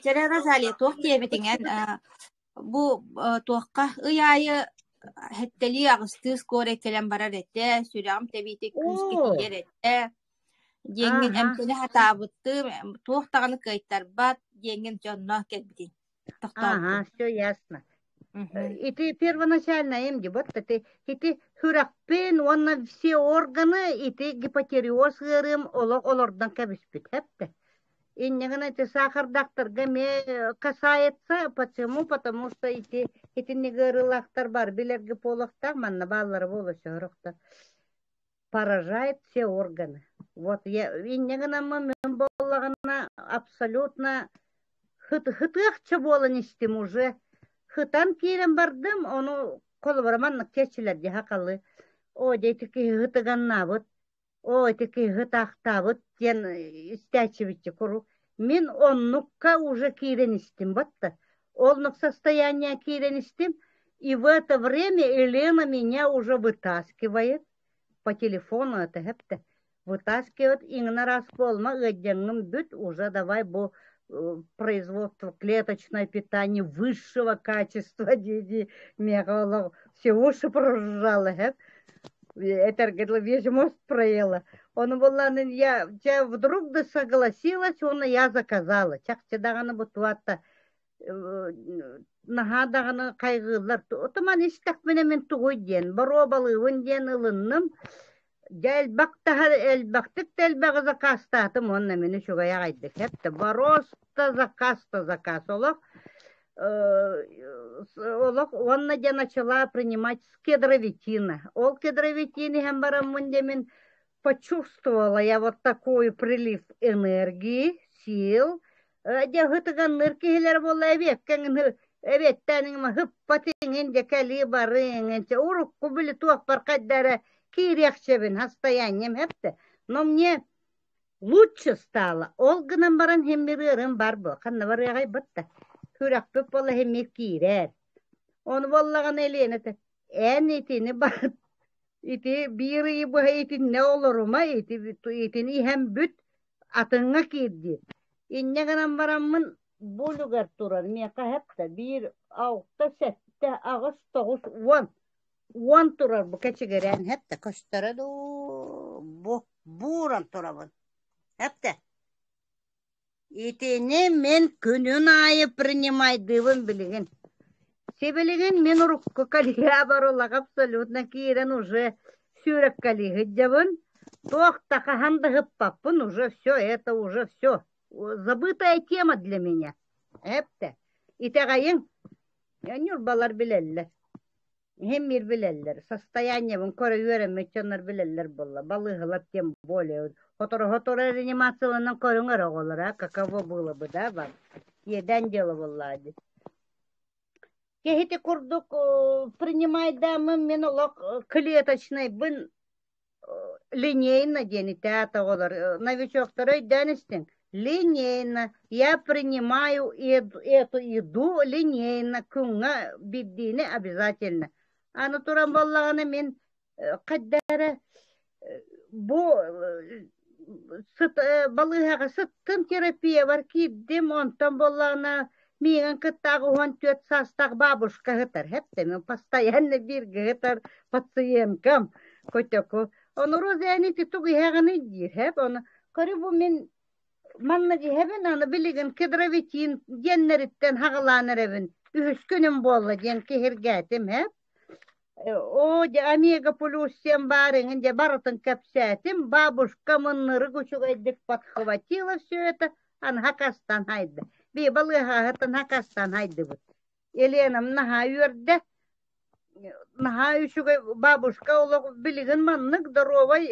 Чэрэ Розалия, туох диэбитиҥ эн бу туохха ый аайы сэттэлии аҕыстыы скорай кэлэн барар этэ, сүрэҕим тэбиитэ күүскэ Оо, киирэр этэ диэҥҥин ааһа, эмтэнэ сатаабыттым, туох даҕаны кыайтарбат диэҥҥин дьонно кэлбитин ааһа, тохтообутун. все ясно. Мгм. Ити первоначально им вот ити ити сүрэхпин уонна все органы ити гипотереоз ыарыым олох олордон кэбиспит хэпте. Иннигин ити саахардаахтарга эмиэ касается. Почему? Потому что ити итинник ыарыылаахтар бар билэргэ буолуохтаах манна бааллара буолуо сорохтор поражает все органы. Вот я инньэ гынаммын мин буоллаҕына абсолютно хытыахча буолан истим уже. Хытан киирэн бардым, ону холобура маннык чэчилэргэ хакалы. О, дьэ ити киһи хытыганнаабыт, о, ити киһи хытаахтаабыт диэн истээччибитчи куруук. Мин оннукка уже киирэн истим батта. Оннук состояние киирэн истим. И в это время Елена меня уже вытаскивает по телефону это хэптэ вытаскивает иҥнэ раз буолма ыадьаҥҥын бүт уже давай бу производство клеточное питание высшего качества дии-дии миэхэ олох все уши прожужжало хэп этэргэ дылы весь мозг проела ону буоллаҕына я дьэ вдруг да согласилась уонна я заказала чахчы даҕаны бу туатта наһаа даҕаны хайҕыыллар. Отуман истэхпинэ мин тугуй диэн, боруобалыыбын диэн ылынным. Дьэ элбэх таһар элбэхтик да элбэҕи заказтаатым уонна мин үчүгэй аҕайдык эптэ. Просто заказ да заказ олох олох уонна дьэ начала принимать с кедровитина. Ол кедровитин иһэн бараммын дьэ мин почувствовала я вот такой прилив энергии, сил. Дьэ ытыганныыр киһилэр буолла эбиэккэҥ эбиэттээн ыһыппат иҥин дьэ кэлии барыы иҥин урукку били туохпар хайда эрэ киириэхчэбин состоянием эптэ но мне лучше стало ол гынан баран химмир ыарыым бар буо ханна барыаҕай бытта сүрэхпит буолла химмир киирэр ону буоллаҕына Елена эн итини бар Ити биир ыйы быһа итиннэ олорума, ити итини иһэн бүт, атыҥҥа киир диир. Инньэ гынан бараммын бу үлүгэр турар миэхэ эһэттэ биир, алта, сэттэ, аҕыс, тоҕус, уон. Уон турар бу кэчигирээн эһэттэ көстөрө дуу, бу бууран турабын. Эптэ Итини мин күнүн аайы принимайдыыбын билигин. Сибилигин мин урукку коллега абсолютно киирэн уже сүүрэккэлии сылдьабын. Туох да хаһан да ыһыппаппын, уже все, это уже все. Забытая тема для меня. Эптэ. Итэҕэйиҥ, ньурбалар билэллэр. Иһин биир билэллэр, состояниебын көрө үөрэммит дьоннор билэллэр буолла, балыыһалар тем более сотору-сотору реанимацияланан көрүҥ эрэ оҕолор, а каково было бы, да, вам? Иэдээн дьыала буоллаҕа дии. Киһити курдук принимайдааммын мин олох клеточнайбын линейно диэн итээт оҕолор новичоктары өйдөөн истиҥ линейно я принимаю эту еду линейно күҥҥэ биирдиини обязательно аны туран буоллаҕына мин хайда эрэ бу сыт балыыһаҕа сыттым терапиябар киирдим онтон буоллаҕына миигин кытта 14 саастаах бабушка сытар хэптэ мин постоянно бииргэ сытар пациенткам котоку ону Роза ити тугу иһэҕиний диир хэп ону көрү бу мин маннык иһэбин аны билигин кедровитин диэннэриттэн хаҕылаан эрэбин үһүс күнүм буолла диэн киһиргээтим хэп Оо, дьэ, Омега плюс диэн баар эҥин дьэ барытын кэпсээтим. Бабушка мыннырык үчүгэйдик подхватила все это, аны хакастан хайда. Би балыыһаһытын хакастан хайдыбыт. Еленам наһаа үөрдэ. Наһаа үчүгэй бабушка олох билигин маннык здоровай,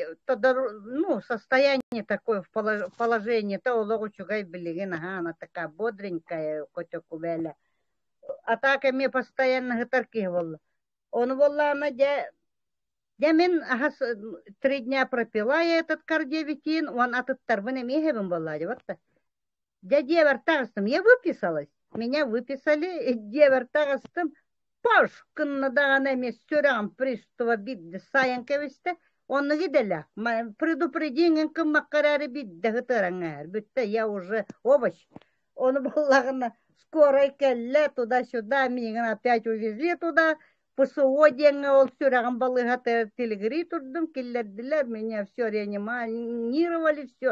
ну, состояние такое, в положение-то олох үчүгэй билигин, аһаа, она такая бодренькая, котокубэля. А так эмиэ постоянно сытар киһи буолла. Ону буоллаҕына дьэ, дьэ мин аһас три дня пропила я этот кардиовитин, уон атыттарбын эмиэ иһэбин буоллаа дии барта. Дьэ дьиэбэр таҕыстым, я выписалась. Меня выписали, дьиэбэр таҕыстым, паш гынна даҕаны эмиэ сүрэҕим приступа биирдэ сайан кэбистэ. Оннук идэлээх. Предупредениеҥ кыммакка эрээри биирдэ ытыараҥ ааһар. Бүттэ, я уже овощ. Ону буоллаҕына скорай кэллэ, туда-сюда, миигин опять увезли туда, ПСО диэҥҥэ ол сүрэҕим балыыһатыгар тилигирии турдум, киллэрдилэр, меня все реанимировали, все.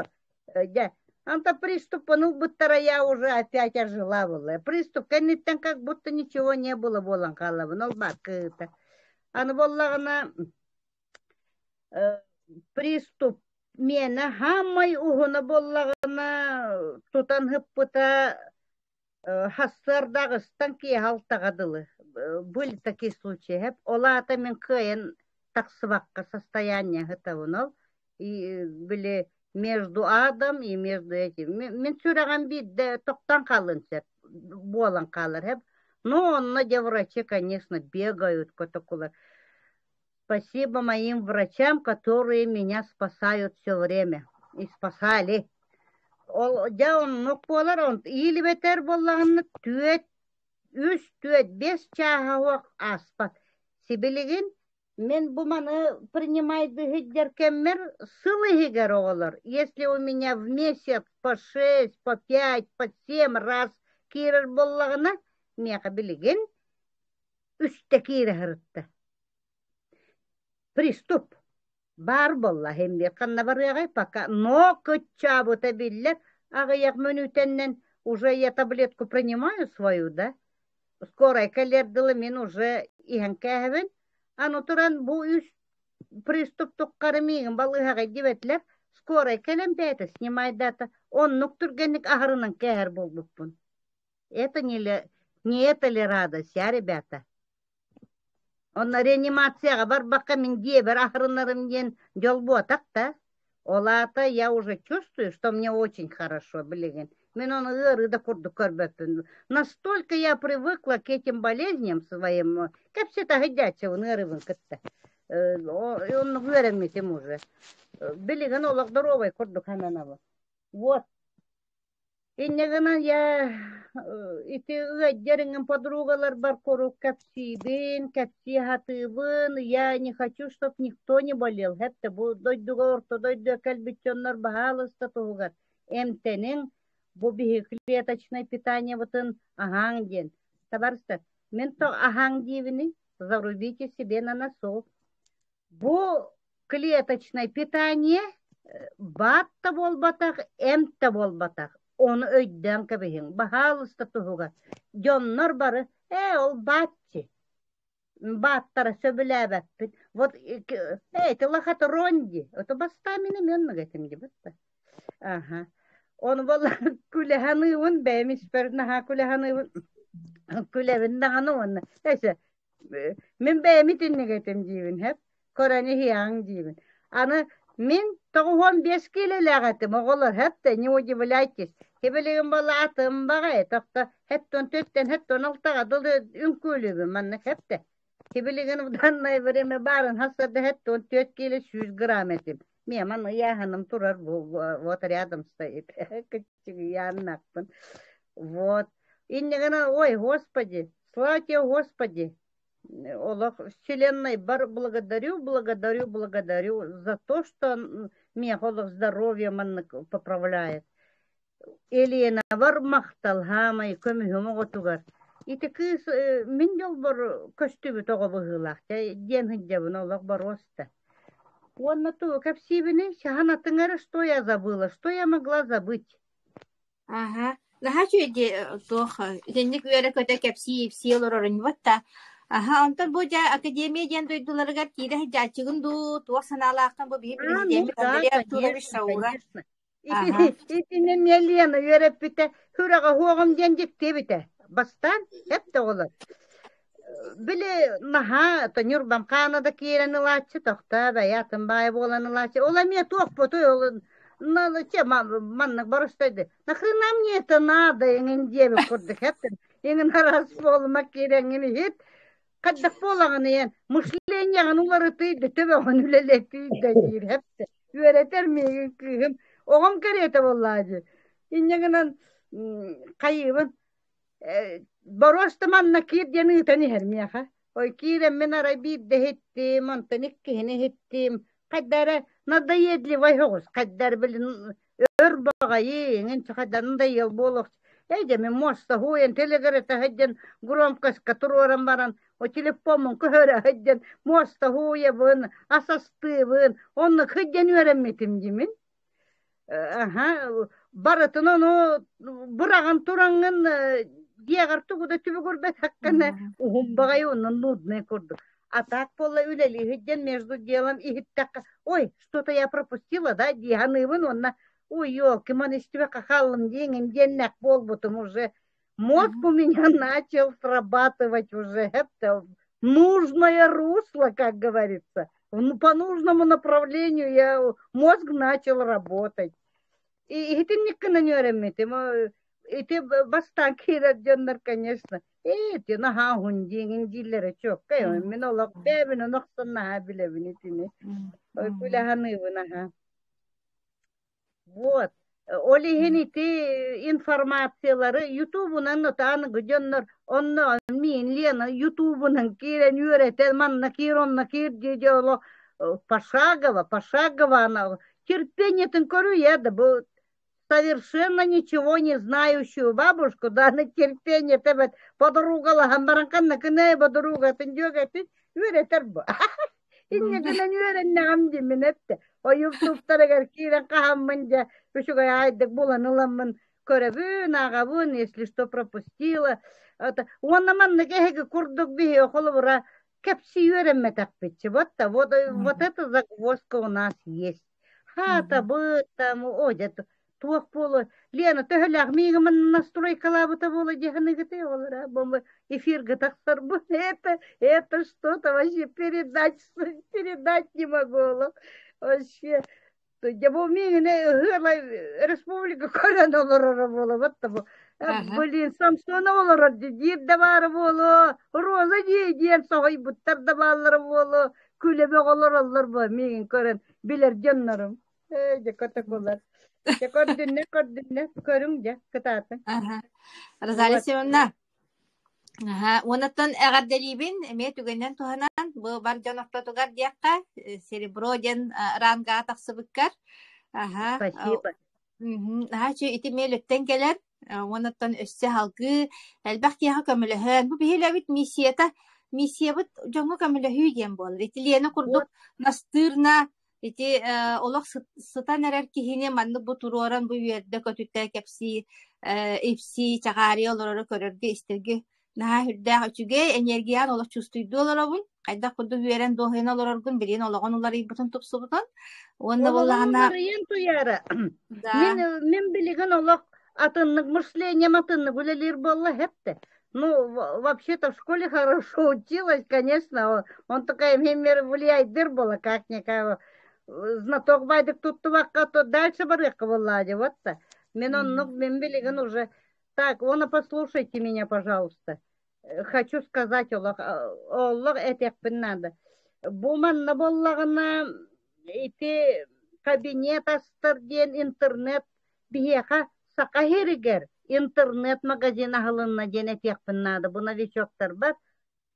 Дьэ, анта приступпун ылбыттара я уже опять ожила была. Приступ кэнниттэн как будто ничего не было буолан хаалабын, ол баар кыыта. Аны буоллаҕына приступ миэнэ хаамай уһуна буоллаҕына тутан ыппыта Сарсыарда аҕыстан киэһэ алтаҕа дылы были такие случаи Ол аата мин кыайан тахсыбакка состояние сытабын ол и били между адом и между этим мин сүрэҕим биирдэ тохтон хаалыан сөп буолан хаалар сөп но онно дьэ врачи конечно бегают котокулар спасибо моим врачам которые меня спасают все время и спасали Ол дьэ оннук буолар, иилибэтэр буоллаҕына түөрт, үс, түөрт, биэс чааһа суох ааспат. Сибилигин мин бу маны принимайдыы сылдьар кэммэр сыл иһигэр оҕолор, если у меня в месяц по шесть, по пять, по семь раз киирэр буоллаҕына, миэхэ билигин үстэ киирэ сырытта. Приступ. Баар буолла иһин ханна барыаҕай пока но кыччаабыта биллэр аҕыйах мүнүүтэннэн уже я таблетку принимаю свою да скорай кэлиэр дылы мин уже иһэн кээһэбин аны туран бу үс приступ туххары миигин балыыһаҕа диэбэтилэр скорай кэлэн бэйэтэ снимайдаата оннук түргэнник аһарынан кээһэр буолбуппун это не ли не это ли радость а ребята Онно реанимацияҕа барбакка мин дьиэбэр аһарынарым диэн дьол буотах да. Ол аата я уже чувствую, что мне очень хорошо билигин. Мин ону ыарыы да курдук көрбөппүн. Настолько я привыкла к этим болезням своим, кэпсэтэ сылдьааччыбын ыарыыбын кытта. Оннук үөрэммитим уже. Билигин олох доруобай курдук сананабын. Вот. Инньэ гынан я ити ыалдьар иҥин подругаларбар куруук кэпсиибин, кэпсии сатыыбын, я не хочу, чтоб никто не болел эптэ бу дойдуга орто дойдуга кэлбит дьоннор баһаалыста туһугар эмтэниҥ, бу биһиги клеточнай питаниебытын аһааҥ диэн. Табаарыстар, мин то аһааҥ диибиний, зарубите себе на носу. Бу клеточнай питание баат да буолбатах, эмп да буолбатах. Ону өйдөөн кэбиһиҥ, баһаалыста туһугар. Дьоннор бары ээ ол баатчы, бааттара сөбүлээбэппит. Вот э ити лохотрон дии. Это бастаан мин эмиэ оннук этим дии Аха. Ону буолла күлэһэн ыыбын, бэйэм испэр наһаа күлэһэн ыыбын. Күлэбин даҕаны уонна эсэ Мин бэйэм итинник этим диибин һэп, көрөн иһиэҕиҥ диибин. Аны мин 95 киилэлээх этим, оҕолор һэп да не удивляйтесь. Сибилигин балаатым баҕайы тохто хэттон төттен хэттон алтаҕа дылы үҥкүүлүүбүн манна хэп да. Сибилигин в данное время баарын хассарда хэттон 4 киилэ 100 грамм этим. Миэ манна ыйааһыным турар бу вот рядом стоит. Кыччыгыйааннахпын. Вот. Иннигина, ой, Господи, слава тебе, Господи, олох вселенной бар благодарю, благодарю, благодарю за то, что миэхэ олох здоровье маннык поправляет. Еленабар махтал хаамай көмүһүм оҕотугар. Ити кыыс мин дьолбор көстүбүт оҕо быһыылаах диэн сылдьабын олох боруоста. Уонна тугу кэпсиибиний? Саһан атын эрэ что я забыла, что я могла забыть? Аһа, наһаа үчүгэй туох итинник үөрэ-көтө кэпсии-ипсии олорорун да. Аһа, онтон бу дьэ академия диэн дойдуларыгар киирэ сылдьааччыгын дуу, туох санаалааххын бу биһи А, ну президеммит да, Андрей Артурович конечно, Саура. конечно. Аһа. Итиннэ эмиэ Лена үөрэппитэ, сүрэҕэ суоҕум диэн дьикти эбитэ. Бастаан эп да оҕолор Били наһаа то Ньурбам хаана да киирэн ылааччы, тохтоо бэйэ атын баайы буолан ылааччы. Ол эмиэ туохпутуй ол че маннык боростойду. Нахрена мне это надо эҥин диэбит курдук эптин. Эҥин араас буолума киирэҥҥин иһит. Хайдах буолаҕын ийэн мышлениеҕын уларытый да төбөҕүн үлэлэтий да диир эптэ. Үөрэтэр миигин кыыһым. Оҕом кэриэтэ буоллаа дии. Инньэ гынан хайыыбын Боруоста манна киир диэн ыытан иһэр миэхэ. Ой киирэммин арай биирдэ иһиттим, онтон иккиһин иһиттим. Хайда эрэ надоедливай соҕус, хайда эрэ блин өр баҕайы, эҥин хайда надоел буолуох. Эй дьэ мин муоста һууйан телеграта сылдьан громкоска туруоран баран о телефоммун көһөрө сылдьан муоста һууйабын, ас астыыбын, оннук сылдьан үөрэммитим дии мин. Аһа, барытын ону быраҕан тураҥҥын дьиэҕэр тугу да түбүгүрбэтэххинэ уһун баҕайы уонна нудный курдук. А так буолла үлэлии сылдьан между делом иһиттэххэ, ой, что-то я пропустила, да, дии саныыбын уонна ой, елки, маны истибэккэ хааллым диэҥин диэннээх буолбутум уже. Мозг у меня начал срабатывать уже это нужное русло, как говорится. Ну, по нужному направлению я мозг начал работать. И итинник гынан үөрэммитим. Ити бастаан киирэр дьоннор, конечно, эти наһаа уһун диэҥин дииллэрэ чуоккай. Мин олох бэйэбин охсон наһаа билэбин итини. Ой, күлэ саныыбын аһа. Вот. Ол иһин ити информациялары ютубунан аныгы дьоннор онно мин Лена ютубунан киирэн үөрэтэн манна киир онно киир дии дьоло пошагово пошагово она терпениетин көрүө да бу совершенно ничего не знающую бабушку да на терпение эбэт подругалаһан баран ханна кынай подругатын дьүөгэтин үөрэтэр бу Инньэ гынан үөрэннэҕим диэммин эттэ. Ойуур тууптарыгар киирэн хаһаммын дьэ үчүгэй аайдык булан ыламмын көрөбүн, ааҕабын, если что пропустила. Это уонна маннык эһиги курдук биһи холобура кэпсии үөрэммэтэхпитчи. Вот вот, вот это загвоздка у нас есть. Хаатабыт там, о, дьэ туох буолуо Лена төһөлөөх миигин манна настройкалаабыта буолуо дии саныыгытый оҕолоро бу эфиргэ тахсарбын это это что-то вообще передать передать не могу вообще дьэ бу миигин ыһыала республика көрөн олороро буолабат да бу блин Самсонов олорор диир да баара буолуо Роза дии диэн соһуйбуттар да бааллара буолуо күлэ бөҕө олороллор буо миигин көрөн билэр дьоннорум Ээ, дьэ котокулар. Дьэ көрдүннэ, көрдүннэ, көрүҥ дьэ, кытаатыҥ. Аха. Розалия Вот. Семеновна, аха, уонаттан эҕэрдэлиибин эмиэ түгэнинэн туһанан бу бар дьон ортотугар диэххэ серебро диэн рангаҕа тахсыбыккар аха Спасибо. Мгм. Наһаа үчүгэй ити миэлиттэн кэлэр, уоннаттан өссө салгыы элбэх киһиэхэ көмөлөһөн, бу биһи үлэбит миссията, миссиябыт дьоҥҥо көмөлөһүү диэн буолар. Ити Лена курдук Вот. настырна ити олох сытан эрэр киһини маннык бу туруоран бу үөрдэ-көтүтэ кэпсии, ипсии, чаҕаарыйа олорору көрөргө-истэргэ Наһаа сүрдээх үчүгэй, эниэргийэҕин олох чувствуйдуу олоробун. Хайдах курдук үөрэн дуоһуйан олороргун билигин олоҕун уларыйбытын тупсубутун. Уонна Олоҕум буоллаҕына уларыйан туйаара. Да. Мин мин билигин олох атыннык мышлением атыннык үлэлиир буолла хэптэ. Ну, вообще-то в школе хорошо училась, конечно. Он такая мемер влияйдыр была, как-никак. Знаток байдык туттубакка, то дальше барыахха буолла вот та. Мин оннук мин билигин уже Так, уонна послушайте меня, пожалуйста. Хочу сказать олох, олох этиэхпин наада. Бу манна буоллаҕына ити кабинет астар диэн интернет биһиэхэ Саха сиригэр интернет-магазин аһылынна диэн этиэхпин наада. Бу новичоктарбар.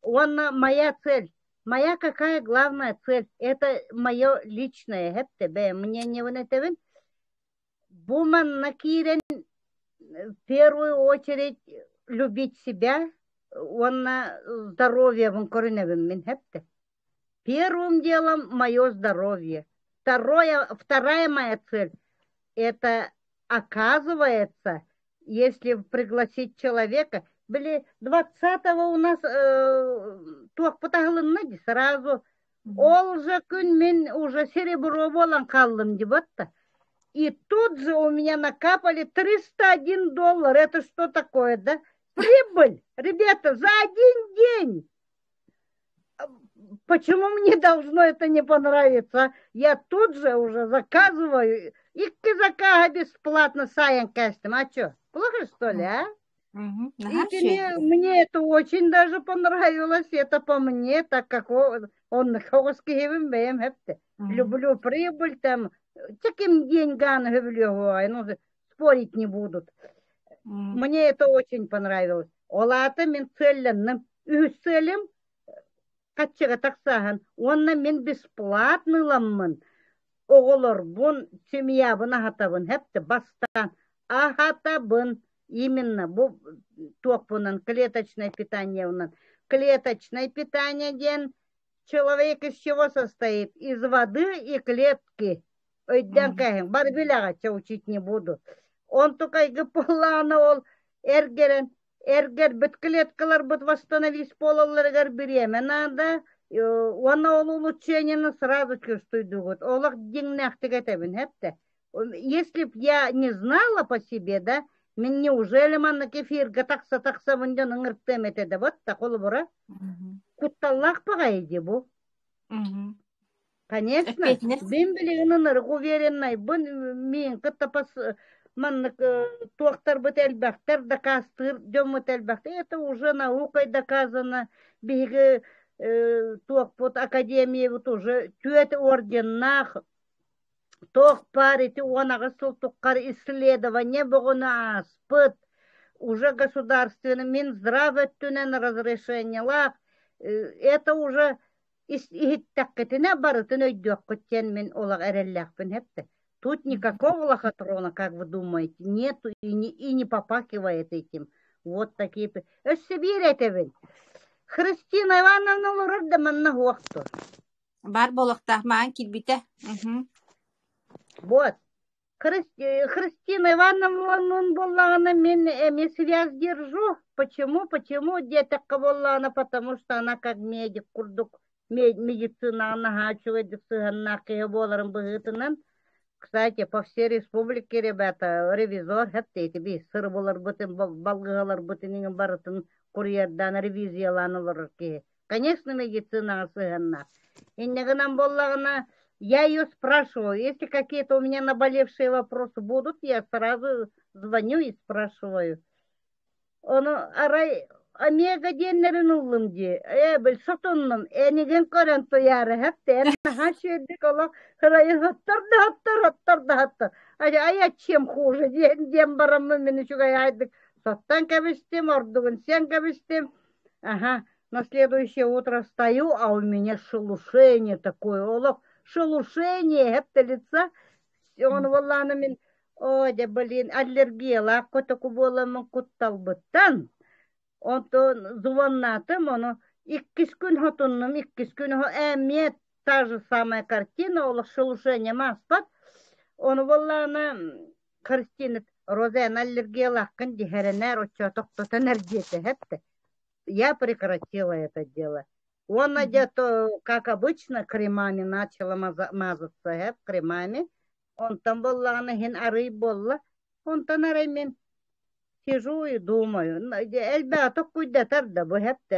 Уонна моя цель. Моя какая главная цель? Это мое личное, эптэ бэйэм мнениебин этэбин. Бу манна киирэн в первую очередь любить себя уонна здоровьебын көрүнэбин мин эптэ. Первым делом мое здоровье. Второе, вторая моя цель – это оказывается, если пригласить человека, били 20-го у нас туохпут аһылынна дии сразу ол же күн мин уже серебро буолан хааллым дии батта. И тут же у меня накапали 301 доллар. Это что такое, да? Прибыль, ребята, за один день. Почему мне должно это не понравиться? Я тут же уже заказываю. Икки заказа бесплатно сайын кэстим. А что, плохо что ли, а? Мгм. И Наһаа мне, үчүгэй. мне это очень даже понравилось. Это по мне, так как он, он бэйэм эптэ. Мгм. Люблю прибыль там. Таким деньгам люблю, ну, спорить не будут. М. Мне это очень понравилось. Ол аата мин целленным. Үһүс целим хаччыга тахсааһын. Уонна мин бесплатно ыламмын. Оҕолорбун, семьябын аһатабын. Хэпте бастаан аһатабын. Именно бу туохпунан клеточное питаниевынан. Клеточное питание диэн человек из чего состоит? Из воды и клетки. Өйдөөн кээһиҥ, бары билэҕит, учить не буду. Онтукайгы буоллаҕына ол эргэрэн эргэрбит клеткаларбыт восстановить буолалларыгар бириэмэ наада уонна ол улучшениены сразу чувствуйдугут. Олох дьиҥнээхтик этэбин, эптэ. Если б я не знала по себе, да, мин неужели маннык эфиргэ тахса-тахсабын дьон ыҥыртыам этэ да вот холобура кутталлаах баҕайы дии бу. Конечно, Эппиэтинэс. мин билигин ынырык увереннайбын, миин кытта маннык туохтарбыт элбэхтэр, дакаастыыр дьоммут элбэхтэр. Это уже наукой доказано. Биһиги туохпут академиябыт уже түөрт орденнаах туох баар ити 18 сыл туххар исследование бөҕөнү ааспыт, уже государственный Минздрав өттүнэн разрешениелаах, это уже иһиттэххитинэ барытын өйдүөххүт диэн мин олох эрэллээхпин эптэ. Тут никакого лохотрона, как вы думаете, нету и не попахивает этим. Вот такие. Өссө биир этэбин. Христина Ивановна олорор да манна суохтур. Баар буолуохтаах маан киирбитэ. Вот. Христина Ивановна буоллаҕына мин эмиэ связь держу. Почему? Почему диэтэххэ буоллаҕына, потому что она как медик курдук медицинаҕа наһаа үчүгэйдик сыһыаннаах киһи буоларын быһыытынан. Кстати, по всей республике, ребята, ревизор хэптээти би сырыбыларбытын, балгыһаларбытын иҥин барытын курьердаан ревизиялаан олорор киһи. Конечно, медицинаҕа сыһыаннаах. Инньэ гынан буоллаҕына, я ее спрашиваю, если какие-то у меня наболевшие вопросы будут, я сразу звоню и спрашиваю. Ону арай омега диэннэрин ыллым дии. Ээ, бил сотуннум, энигин көрөн туйаары хэпте, эн наһаа үчүгэйдик олох ырайын хоттор да хоттор, хоттор да хоттор. Ай, ай, чем хуже диэн диэн бараммын мин үчүгэй аайдык соттон кэбистим, ордугун сиэн кэбистим. Ага, на следующее утро встаю, а у меня шелушение такое, олох шелушение это лица. Оны буоллаана мин оо дьэ блин аллергиялаах котоку буоламмын кутталбыттан онтон звоннаатым ону иккис күн хотуннум иккис күн эмиэ та же самая картина олох шелушение ааспат ону буоллаана Христина Роза аллергиялааххын диһэрэнээр оччо тохтотон эрдиэтэ эптэ я прекратила это дело. Он где-то, как обычно, кремами начала мазаться, кремами. Онтон буоллаҕына иһин арый буолла. Онтон арай мин сижу и думаю, элбэҕи токкуйдатар да бу хэптэ.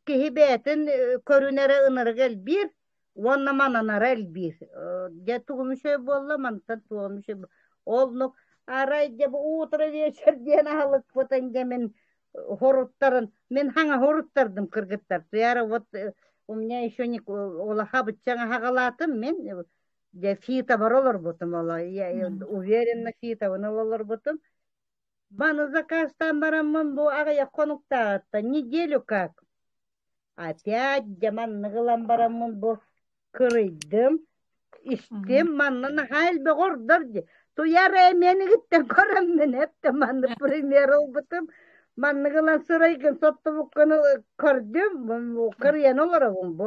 Киһи бэйэтин көрүнэрэ ынырыга элбиир уонна мананара элбиир. Дьэ тугум үчүгэй буолла, мантан тугум үчүгэй Ол арай дьэ бу утро вечер диэн аһылыкпытын дьэ мин хоруттарын мин хаҥа хоруттардым кыргыттар туяра вот у меня еще не улаха быччаҥа хаҕалаатым мин дьэ фитобар олорбутум оло я уверенно фитобын олорбутум баны заказтаан бараммын бу аҕыйах хонуктааҕыттан неделю как опять дьэ маннык ылан бараммын бу кырыйдым истим манна наһаа элбэх ордор дии туйар эмиэнигиттэн көрөммүн эптэ маннык пример ылбытым маннык ылан сырайгын соттубуккун көрдүм кырыйан олоробун бу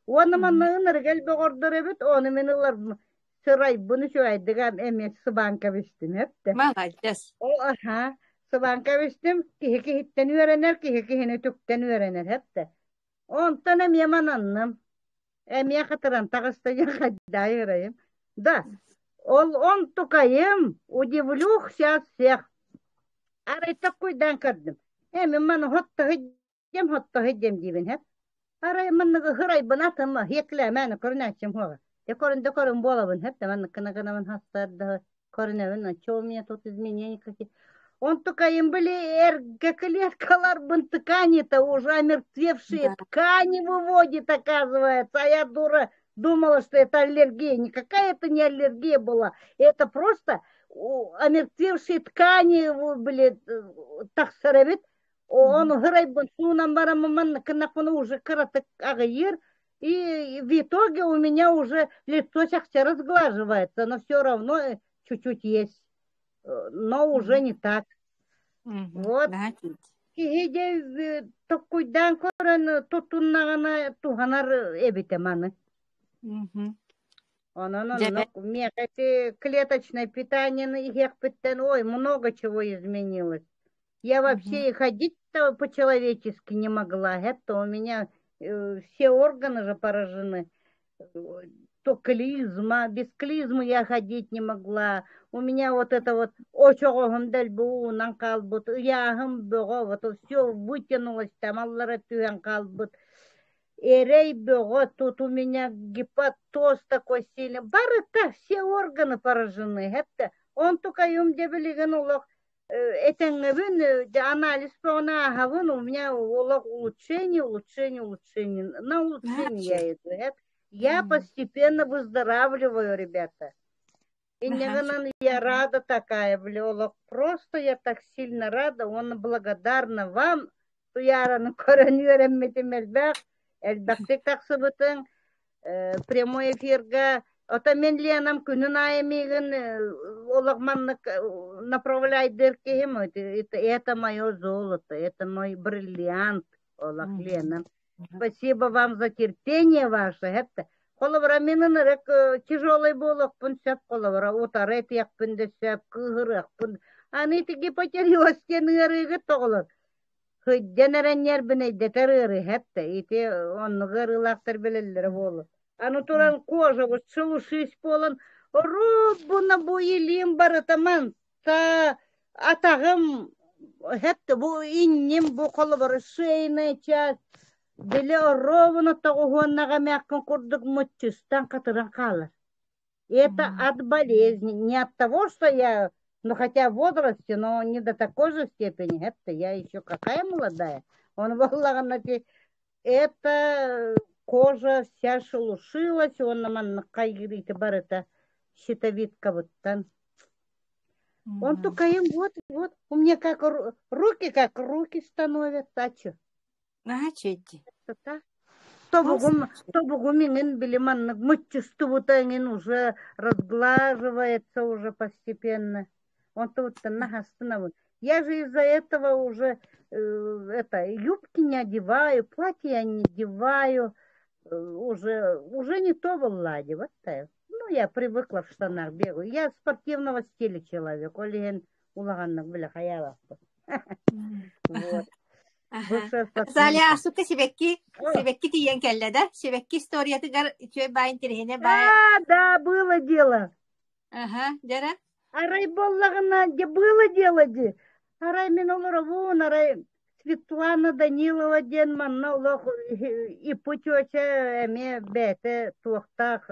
уонна манна ынырык элбэх ордор эбит ону мин ылар сырайбын үчүгэйдик эмиэ сыбаан кэбистим эптэ Маладьыас. о аха сыбаан кэбистим киһи киһиттэн үөрэнэр киһи киһини түктэн үөрэнэр эптэ онтон эмиэ мананным Эмиэ хатыран таҕыста диэн хайдаай ырайым. Да, ол онтукайым, удивлю сейчас всех. Арай таккуйдаан көрдүм. Э, мин маны хоттоһуйдем, хоттоһуйдем диибин һэп. Арай манныгы һырайбын атыма, хиэклээмэни көрүнээччим хуоҕа. Дьэ көрүн да көрүн буолабын һэп, да маннык гына гынабын хастар да көрүнэбин, а чё у меня тут изменения какие? Онтукайым, были эргэ клеткаларбын ткани-то уже омертвевшие Да. ткани выводит, оказывается. А я, дура, думала, что это аллергия. Никакая это не аллергия была. Это просто омертвевшие ткани, блин, тахсар эбит. Ону һырайбын суунан бараммын кыннахпына уже кыратык аҕыйыыр. И в итоге у меня уже лицо чахча разглаживается, но все равно чуть-чуть есть, но уже не так. Вот Наһаа үчүгэй. киһи дьэ токкуйдаан көрөн тутуннаҕына туһанар эбитэ маны. Онон Дьэ оннук миэхэ ити клеточное питаниены иһиэхпиттэн ой, много чего изменилось. Я вообще и ходить-то по-человечески не могла. Это у меня все органы же поражены. То клизма, без клизмы я ходить не могла. У меня вот это вот очоҕоһум дэлби уунан хаалбыт, ыйааһым бөҕө, вот все вытянулось, там аллара түһэн хаалбыт. Эрэй бөҕө, тут у меня гепатоз такой сильный. Барыта все органы поражены. Это онтукайым дьэ билигин олох этэҥҥэбин, дьэ анализ бөҕөнү ааһабын, у меня олох улучшение, улучшение, улучшение. На наһаа улучшение үчүгэй. я иду. Я постепенно выздоравливаю, ребята. Инньэ Наһаа гынан үчүгэй. я рада такая, бля, олох просто я так сильно рада уонна благодарна вам Туйаараны көрөн үөрэммитим элбэх, элбэхтик тахсыбытыҥ, прямой эфирга ото мин Ленам күнүн аайы миигин олох маннык направляйдыыр киһим это мое золото, это мой бриллиант олох Ленам. Спасибо вам за терпение ваше. Это холобура мин ынырык тяжелый буолуохпун сөп холобура утары этиэхпин да сөп кыыһырыахпын аны ити гипотереоз диэн ыарыыгыт тоҕолор сылдьан эрэн ньиэрбинэйдэтэр ыарыы хэптэ ити оннук ыарыылаахтар билэллэрэ буолуо аны туран кожабыт шелушись буолан оруобуна бу илиим барыта манта атаҕым хэптэ бу инним бу холобур шейная часть били оруобуна тоҕуһуоннаҕа эмээххин курдук муччустан хатыран хаалар. Это от болезни, не от того, что я, ну хотя в возрасте, но не до такой же степени. Это я еще какая молодая. Он буоллаҕына это кожа вся шелушилась, уонна маннык хайгырыыта барыта щитовидкабыттан. Он тукайым вот, вот, у меня как руки, как руки становятся, а чё? Наһаа үчүгэй дии. Тобугум, тобугум иҥин били маннык муччустубута иҥин уже разглаживается уже постепенно. Онтубуттан наһастынабын. Я же из-за этого уже это юбки не одеваю, платья я не одеваю, уже, уже не то была одевать. Ну, я привыкла в штанах бегаю. Я спортивного стиля человек. Ол иһин улаханнык бile хайаабаппын. Вот. Аха. Бывшая Розалия спортсменка. Асука сибэкки О, сибэкки тиийэн кэллэ да? Сибэкки историятыгар үчүгэй баай интэриэһинэй баай а, да, было дело. Аха, дьэрэ. Арай буоллаҕына, дьэ было дело дии. Арай мин олоробун, арай Светлана Данилова диэн манна олох ипу чүөчэ эмиэ бэйэтэ туохтаах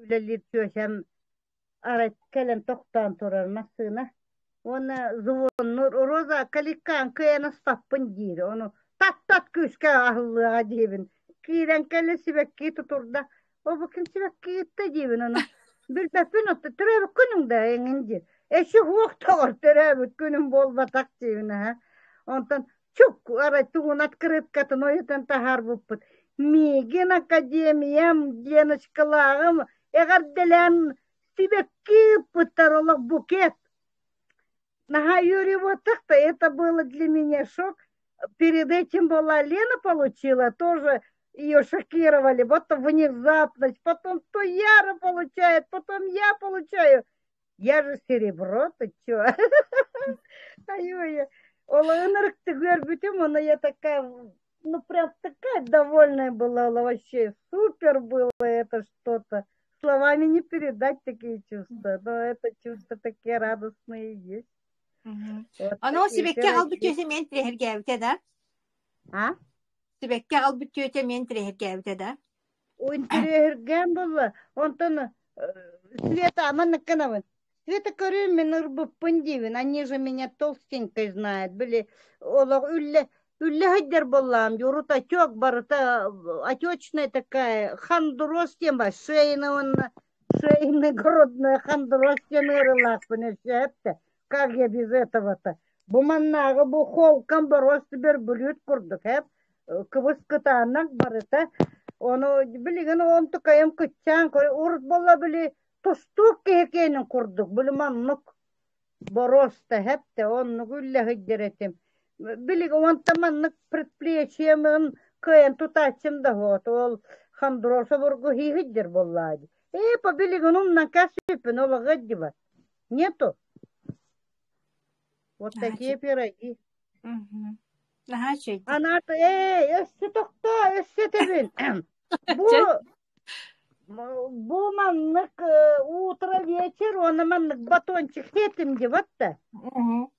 үлэлиир чүөчэм арай кэлэн тохтоон турар массыына. Уонна звоннуур Роза каликкаан кыайан аспаппын диир. Ону тат-тат күүскэ аһыллыаҕа диибин. Киирэн кэлэ сибэкки тутурда. Ол бу ким сибэкки ыытта диибин ону. Билбэппин отто төрөөбүт күнүҥ да эҥин диир. Эчи суох тоҕор төрөөбүт күнүм буолбатах диибин аһа. Онтон чук арай тугун открыткатын ойутан таһаарбыппыт. Миигин академиям Леночкалааҕым эҕэрдэлээн сибэкки ыыппыттар олох букет. Наһаа үөрүү это было для меня шок. Перед этим была Лена получила, тоже ее шокировали, вот внезапность, потом то Яра получает, потом я получаю. Я же серебро, ты чё? Ай-ой, ол ынырыкты көрбүтүм, она я такая, ну прям такая довольная была, вообще супер было это что-то. Словами не передать такие чувства, но это чувства такие радостные есть. Вот Ону такие сибэкки аҕалбыт пироги. түөсэ миэн тирэһиргээбитэ да? А? Сибэкки аҕалбыт түөтэ миэн тирэһиргээбитэ да? Интэриэһиргээн буолла. Онтон Света маннык гынабын. Света көрүүм мин ырбыппын диибин. Они же меня толстенькой знают. Били олох үллэ үллэ сылдьар буоллаҕым дии. Урут отек барыта отечная такая хондроз диэн баар. Шейный уонна шейный грудной хондроз диэн ыарыылаахпын өссө эптэ. Как я без этого-то? Бу маннааҕы бу холкам боруоста бөрбүлүүт курдук эп кыбыс кытаанах барыта. Ону билигин онтукайым кыччаан урут буолла били тустуук киһи киэнин курдук били маннык. Боруоста эһэптэ оннук үллэ сылдьар этим. Билигин онтон маннык предплечьемын кыайан тутааччым да суох. Ол хондроза бургу сылдьар буоллаа дии. Ээ, по билигин умнан кэпсиэппин ол ыгыдьыбат. Нету. Вот Наһаа такие пироги. Мгм. Наһаа үчүгэйдик. Анаата ээ, өссө тохтоо, өссө этэбин. Бу Чэ. бу маннык утро вечер уонна маннык батончик сиэтим дии да. Мгм.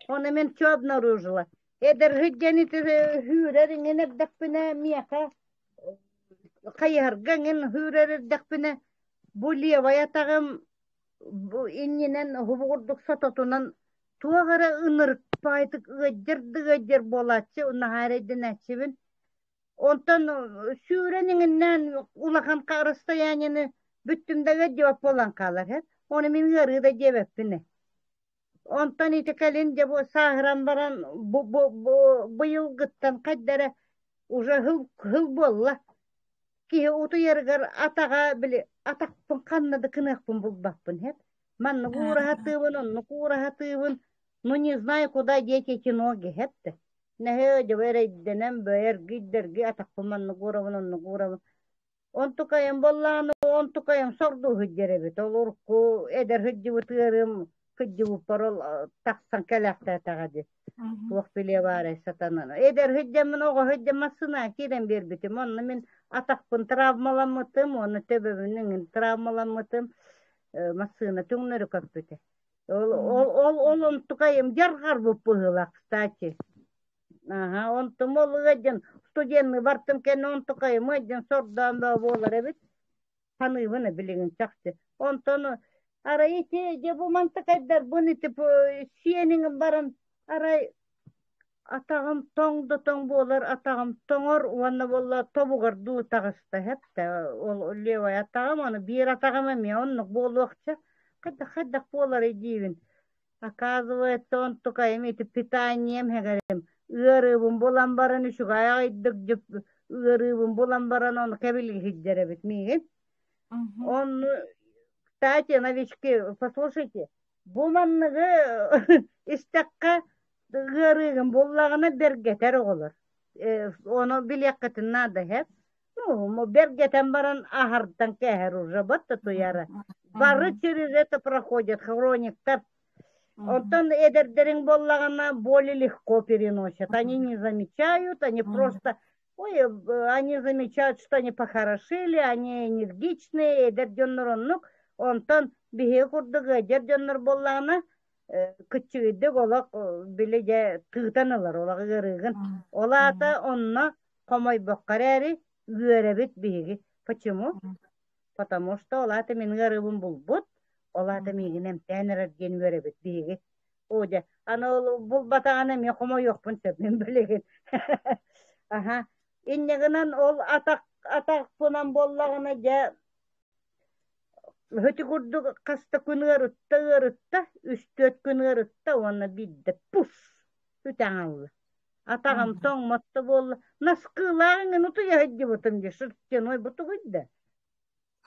Оны мин чё обнаружила? Эдэр сылдьан ити сүүрэр иҥин эрдэхпинэ миэхэ хайыһарга иҥин сүүрэр эрдэхпинэ бу левай атаҕым бу иннинэн уһугурдук сототунан туох эрэ ынырыкпаайтык ыаддьар да ыаддьар буолааччы наһаа эрэйдэнээччибин. Онтон сүүрэн иҥиннээн улахан расстояниены бүттүм да ыаддьыбат буолан хаалар һэ. Ону мин ыарыы да диэбэппин ээ. Онтон ити кэлин дьэ бу сааһыран баран бу бу бу быйылгыттан хайда эрэ уже сыл сыл буолла. Киһи утуйарыгар атаҕа били атахпын ханна да кыныахпын булбаппын һэп. Маннык уураһатыыбын, оннук уураһатыыбын, ну не знаю куда деть эти ноги һэп да. Нэһиэ дьэ эрэйдэнэн бэйэргийдэрги атахпын маннык уурабын, оннук уурабын. Онтукайым буоллаҕына, онтукайым сордуу сылдьар эбит. Ол урукку эдэр сылдьыбыт ыарыым сылдьыбыппар ол тахсан кэлээхтээтэҕэ дии. Туох билиэ баарай сатанан. Эдэр сылдьаммын, оҕо сылдьан массыына киирэн биэрбитим. Онно мин атахпын травмаламмытым, уонна төбөбүн иҥин травмаламмытым. Массыына түҥнэри көппүтэ. Ол ол ол ол онтукайым дьарҕарбыт быһыылаах, кстати. Аһа, онтум ол ыадьын студенныы бартым кэннэ онтукайым ыадьын сордоон бөҕө буолар эбит. Саныыбын билигин чахчы. Онтон арай ити дьэ бу мантыкайдарбын ити сиэниҥ баран арай атаҕым тоҥ да тоҥ буолар, атаҕым тоҥор уонна буолла тобугар дуу таҕыста эһэптэ. Ол левай атаҕым, аны биир атаҕым эмиэ оннук буолуохча. Хайдах хайдах буоларый диибин. Оказывается, онтукайым ити питанием эһэгэлэрим ыарыыбын булан баран үчүгэй аҕайдык дьып ыарыыбын булан баран ону кэбилиһирдэр эбит миигин. Мгм. Онну, кстати, новички, послушайте, бу манныгы истэххэ ыарыыгын буллаҕына бэргэтэр оҕолор. Ону билиэххитин наада иһэр. Ну, бэргэтэн баран аһардан кээһэр уже вот туяра. Бары Мгм. через это проходят хрониктар. Мгм. Онтон эдэрдэриҥ буоллаҕына более легко переносят. Они не замечают, они Мгм. просто ой, они замечают, что они похорошили, они энергичные, эдэр дьоннор оннук. Онтон биһиги курдук эдэр дьоннор буоллаҕына кыччыгыйдык олох били дьэ тыытан ылар олох ыарыыгын. Мгм. Ол аата онно хомойбокко эрээри үөрэбит биһиги. Почему? Мгм. Потому что ол аата мин ыарыыбын булбут, ол аата Мгм. миигин эмтээн эрэр диэн үөрэбит биһиги. Оо дьэ, аны ол булбатаҕына эмиэ хомойуохпун сөп мин билигин. Аһа. Инньэ гынан ол атах атахпынан буоллаҕына дьэ Ити курдук хас да күн ыарытта ыарытта, үс-түөрт күн ыарытта уонна биирдэ пуф үтэн ылла. Атаҕым Мгм. тоҥмот да буолла. Наскыылаах иҥин утуйа сылдьыбытым дии, шерстяной бутугуй да.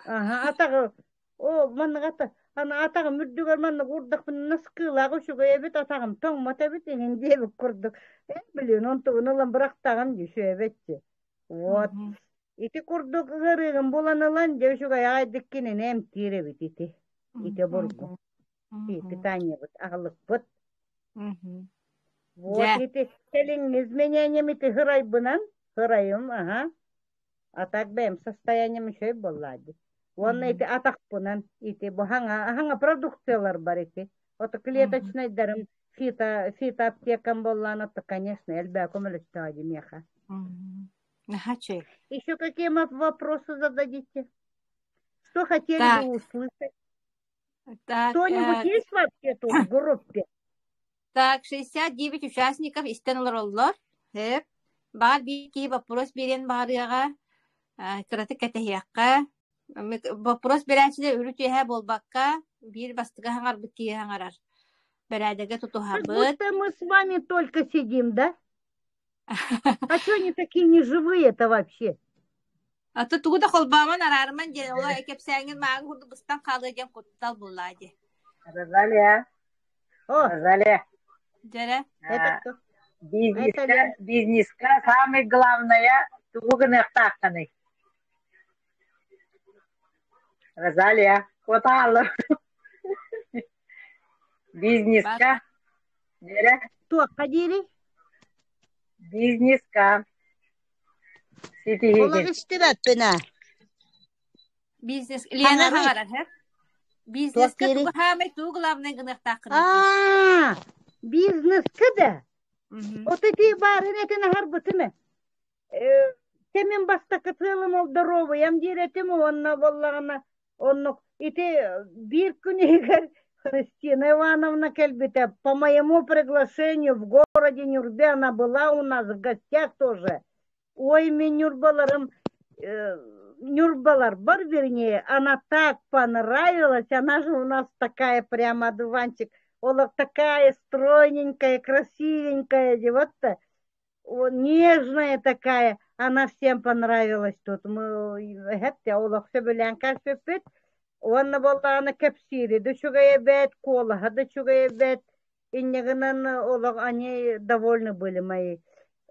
Аһа, атаҕы оо маннык ата аны атаҕым үрдүгэр маннык уурдахпына наскыылаах үчүгэй эбит, атаҕым тоҥмот эбит иҥин диэбит курдук. Ээ, блин, онтубун ылан бырахтаҕым дии, сүөбэччи. Вот. Мгм. Ити курдук ыарыыгын булан ылан, дьэ үчүгэй аҕайдык кинини эмтиир эбит ити. Ити обургу. Мгм. Мгм. Питаниебыт, аһылыкпыт. Мгм. Вот Дьэ. ити кэлиҥҥи изменением ити һырайбынан, һырайым, аһа, а так бэйэм состоянием үчүгэй буоллаа дии. Уонна Мгм. ити атахпынан, ити бу хаҥа, хаҥа продукциялар бар ити. Ото Мгм. клеточнайдарым фито, фитоаптекам буоллаан, ото, конечно, элбээ көмөлөстөҕө дии миэхэ. Мгм. Наһаа үчүгэй. Еще какие вопросы зададите? Что хотели Так, бы услышать? так, Кто-нибудь есть вообще тут в группе? так, 69 участников истэн олороллор. Сөп. Баар биир киһи боппуруос биэриэн баҕарыаҕа, кыратык кэтэһиэххэ. Боппуруос биэрээччилэр үрүт-үөһэ буолбакка, биир бастакы хаҥарбыт киһи хаҥарар. Бэрээдэгэ Как тутуһабыт. будто мы с вами только сидим, да? А что они такие неживые-то вообще? А то тугу да холбоомон араарыман диэн, ол кэпсээҥҥин мааҕын курдук быстан хаалыа диэн куттал буоллаа дии. Розалия. О, Розалия, Дьэрэ. это кто? Это бизнеска, Лен. бизнеска самое главное тугу гыныахтааххыный? Розалия, куотааллар. Бар. Бизнеска, Вера, Туохха диирий? бизнеска Олох ситиһиигин. истибэппин ээ. Бизнес Лена Хаҥарый. хаҥарар һэ? Туох Бизнеска диирий? тугу хаамай тугу главное гыныахтааххыный диир. Аа, бизнеска да. Мгм. От ити баарын этин аһарбытым ээ. Э, Кэмин бастакы сыалым ол доруобуйам диир этим уонна буоллаҕына оннук ити биир күн иһигэр Христина Ивановна кэлбитэ по моему приглашению в городе Нюрбе она была у нас в гостях тоже. Ой, мин Нюрбаларым, э, Нюрбаларбар, вернее, она так понравилась, она же у нас такая прямо одуванчик, она такая стройненькая, красивенькая, вот-то, нежная такая, она всем понравилась тут. Мы хэттэ олох сөбүлээн каспыппыт. Уонна буоллаҕына кэпсиири да үчүгэй эбээт, куолаһа да үчүгэй эбээт. Инньэ гынан олох они довольны были мои.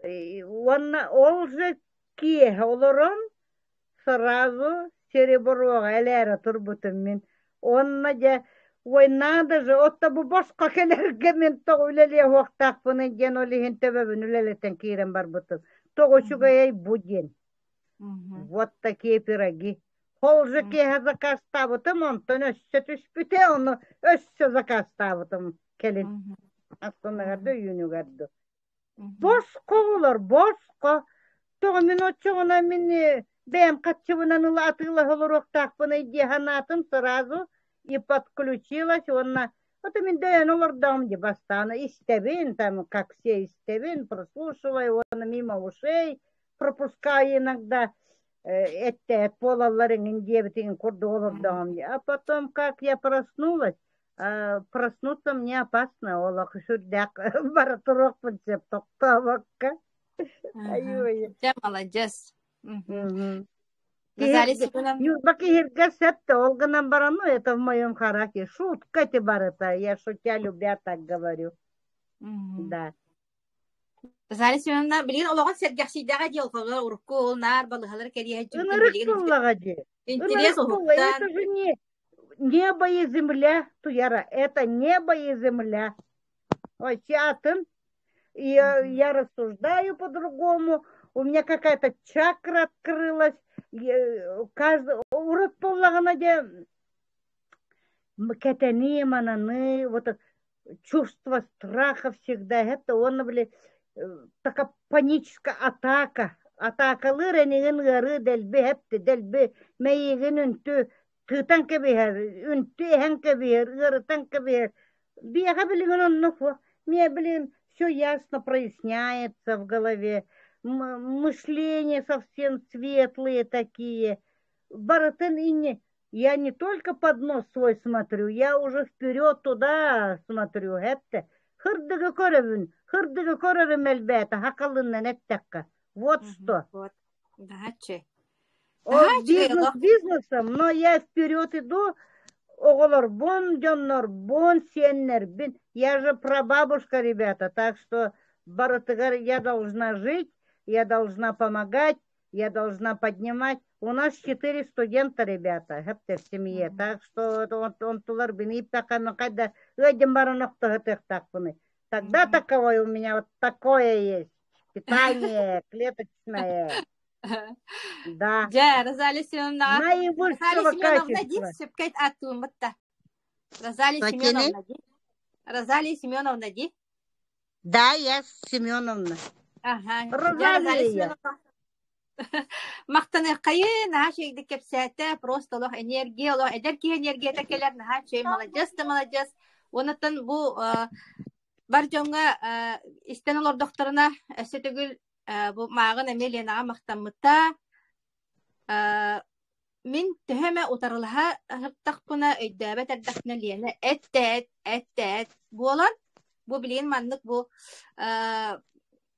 Уонна ол же киэһэ олорон сразу сереброҕа элээрэ турбутум мин. Уонна дьэ ой надо же отто бу босхо кэлэргэ мин тоҕо үлэлиэ уохтаахпыный диэн ол иһин төбөбүн үлэлэтэн киирэн барбытым. Тоҕо үчүгэйэй бу диэн. Вот такие пироги. Ол же киэһэ заказтаабытым, онтон өссө түспүтэ, ону өссө заказтаабытым кэлин. Астыныгар да үйүнүгэр да. Босхо олор, босхо. Тоҕо мин оччоҕуна мин бэйэм хаччыбынан ыла атыылаһа олоруохтаахпыный дии санаатым сразу и подключилась уонна вот мин дөйөн олордоҕум дии бастаан истэбин там как все истэбин прослушиваю уонна мимо ушей пропускаю иногда эттээт буолаллар эҥин диэбитин курдук олордоҕум дии а потом как я проснулась проснуться мне опасно олох сүрдээх бара туруохпун сөп тохтообокко айыы Дьэ, маладьыас. Розалия Семеновна. Ньурба киһиргэ сөп да ол гынан баран ну это в моем характере шутка эти барыта я шутя любя так говорю да Розалия Семеновна билигин олоҕун сэргэхсийдэҕэ дии олхоҕо урукку ол наар балыһалар кэриэһэ дьүбүтүн ынырык билигин буоллаҕа дии интириэс ынырык буолла уһуктан это же не небо и земля туяра это небо и земля ой атын я, я рассуждаю по-другому у меня какая-то чакра открылась каждый урут буоллаҕына дьэ кэтэнии мананы вот чувство страха всегда это он били такая паническая атака атаакалыыр энигин ыарыы дэлби эпти дэлби мэйиигин үнтү тыытан кэбиһэр үнтү эһэн кэбиһэр ыарытан кэбиһэр биэхэ билигин оннук мне блин все ясно проясняется в голове мышление совсем светлые такие барытын инни я не только под нос свой смотрю, я уже вперед туда смотрю, эттэ. Хырдыгы көрөбүн, хырдыгы көрөрүм элбээтэ, хакалыннан эттэххэ. Вот что. Вот. Даачы. Ол бизнес бизнесом, но я вперед иду, оҕолорбун, дьоннорбун, сиэннэрбин. Я же прабабушка, ребята, так что барытыгар я должна жить, я должна помогать, я должна поднимать. У нас четыре студента, ребята, в семье. Так что он, он тулар когда Тогда таковой у меня вот такое есть. Питание клеточное. Да. Дьэ, Розалия Семеновна. Наивысшего Розалия Семеновна дии, качества. сөпкө аттыыммытта. Розалия Токени? Семеновна дии. Розалия Семеновна дии. Да, я Семеновна. Ага. Дьэ, Розалия Розалия. Семеновна. Махтаныаххайыы, наһаа үчүгэйдик кэпсээтэ, просто олох энергия, олох эдэр киһи энергията кэлэр, наһаа үчүгэй, маладьыас да маладьыас. Уоннаттан бу бар дьоҥҥо истэн олордохторуна өссө төгүл бу мааҕын эмиэ Ленаҕа махтаммыта. Мин төһө эмэ утарылаһа сырыттахпына, өйдөөбөт эрдэхпинэ Лена эт-тээт, эт-тээт буолан, бу билигин маннык бу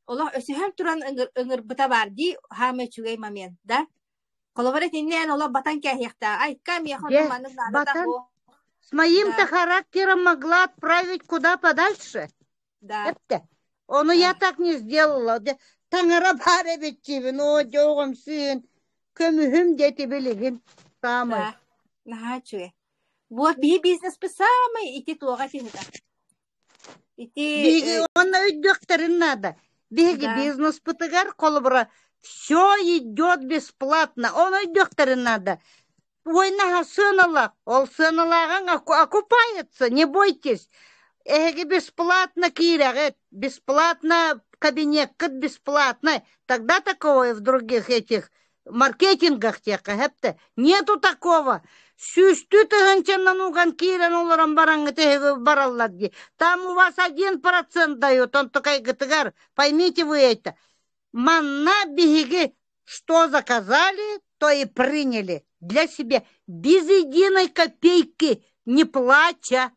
олох өсөһөн туран ыҥырбыта баар дии, хаама үчүгэй момент да. Холобур итиннэ эн олох батан кээһиэхтээх. Айка миэхэ Дьэ, онно маннык наадата батан суох. С моим-то характером могла отправить куда подальше. Да. Эптэ. Ону я так не сделала. Таҥара баар эбит диибин, оо, дьоҕум сыын, көмүһүм диэти билигин. Саамай. Да. Наһаа үчүгэй. Вот биһи бизнеспит саамай ити туоҕа тиһитэ. Ити Биһиги уонна өйдүөхтэрин наада. Биһиги да. бизнеспытыгар холобура все идет бесплатно. Оны өйдүөхтэрин наада. Войнаҕа сыаналаах. Ол сыаналааҕыҥ окупается, не бойтесь. Эһиги бесплатно киирэҕит, бесплатно кабинеккыт бесплатно. Тогда такого и в других этих маркетингах диэххэ сөптө. Нету такого. Сүүстүү тыһыынчанан уган киирэн олорон бараҥҥыт эһиги бараллар дии. Там у вас 1% дают, онтукайгытыгар. Поймите вы это. Манна биһиги что заказали, то и приняли для себя без единой копейки, не плача.